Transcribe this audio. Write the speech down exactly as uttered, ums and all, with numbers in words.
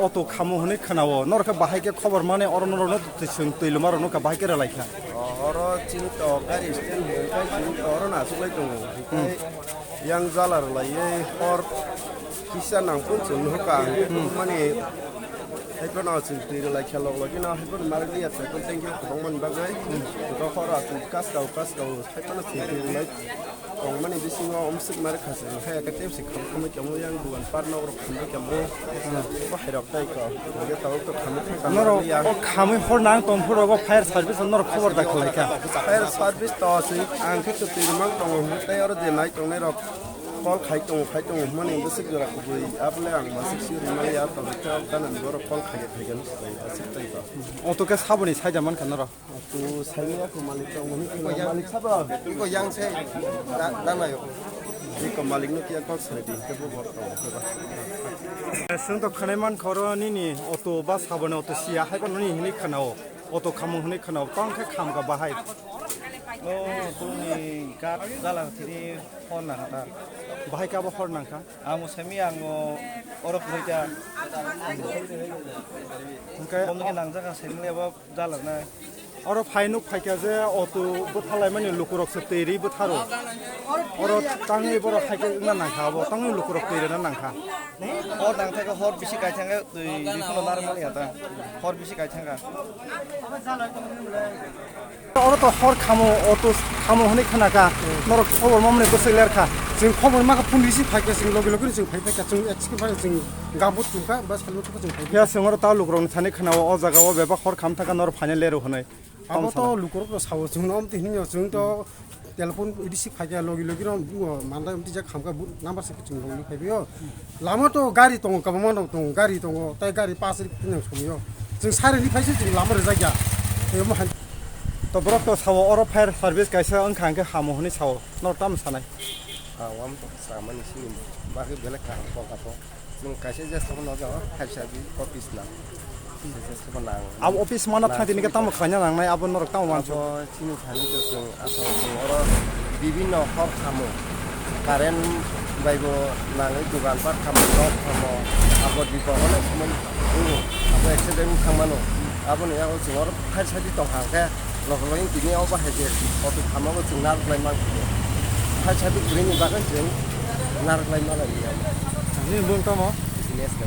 Auto khamo hwnwi khwnao, norok khe bahai khe khobor mani oro norokno twi swng twi lwma rokno khe bahai khe rwlai kha. O, oro chini to gari stand hwn khe chini to oro no aswk lai tongo. Hwnkhe yang jala rwlaiwi hor kisa nang phone chwng nuhukha ang khe mani hai phano chwng twi rwlai kha log logino hai phano malik liya twi phone thank you kwbangmani bagwi. Hwnkhe horo aswk kaskao kaskao hai phano chwng twi rwlai. Tongmani bisingo omswk mari khasing khe eke tepsi kham khamwi tongmo yang dugan par nok rok khumui tongmo. Bahai rok tai ko. Hwnkhe tabuk to khamwi thang tang Norok ya. O khamwi hor nang tong phuru rogo fire service norok khobor da khlai kha. Fire service to si ang khe kwtwi rwmang tongo hwnwi tei oro je nai tongnai rok call khai tongo khai tongo hwnmani bwswk jora kubui abole ang masik si rwmani ya tabuk khe ganani borok call khai khe thaigen aswk tai ko. Auto khe saboni saida mankha norok. Tu saimaya ko malik tong mani ko malik sabo. Iko yang se da da na yo. Iko malik no kiya kok sai di ke bo bor tong ke ba. Swng to khwnai mankha oro nini auto ba saboni auto siya hai ko nini hinwi khwnao. Auto khamung hinwi khwnao tong khe kham ka bahai. O tuni kat jala thiri phone na kata. Bahai ka bo hor nangkha. Amo semi ango oro kwrwi ta. Hwnkhe Kono khe nangjakha semi lebo. Jalarnai. Oro phai nuk phaikha je auto bwthalaimani lukurok se twi ri bwtharo. Oro tangwi borok haikhe wngna nangkha abo, tangwi lukurok twi rwna nangkha. Hor nangthai khe hor bisi kaithangkhe twi ri phano narwkmani ya ta. Hor bisi kaithangkha. Oro to hor khamo, auto khamo hwnwi khnakha. Norok khobor mamani bwswk lerkha. Chwng khobor makha phone receive phaikha, chwng logi logi chwng phai phaikha, chwng accident phai chwng gambut chumkha, bas helmet chumkha chwng phai. Phiya chwng oro ta lukurokni thani khnao, o jaga o bebak hor kham thangkha norok phaina lero hwnwi. Abo to lukurok no sao chwng no amtwi hinwi chwng to telephone receive khaikha logi logi no bungo mandai amtwi jak khamkha bu number se chwng logi phaibaio. Lama to gari tongo kwbangma rok tongo gari tongo tai gari pass ri phai nang somio. Chwng sari ri phaisa chwng lama rijak ya. Tei omo hai. To borok to sao oro fire service kaisa wngkha hwnkhe hamo hwnwi sao norok tamo sanai. Ang wam to samani sini bagwi belai kaham tongkha to. Chwng kaisa je sobo no jago, kaisa di office na. Kaisa je sobo nang. Abo office mana thang tini khe tamo khlaina nangnai, abo norok tamo wansuk. Abo chini thani to chwng aswk chwng oro bibinno hor khamo. Current bai bo nangwi dogan pat khamo, nok khamo, abo dipo onek somoi abo accident wng thang mano. Aboni yago chwng oro Khai sadi tong kha khe, lok lok tini o bahai khe auto khamo bo chwng narwk lai man khe. Khai sadi kwrwini bagwi chwng narwk lai man lai ya. Nini mung tamo? Business khe.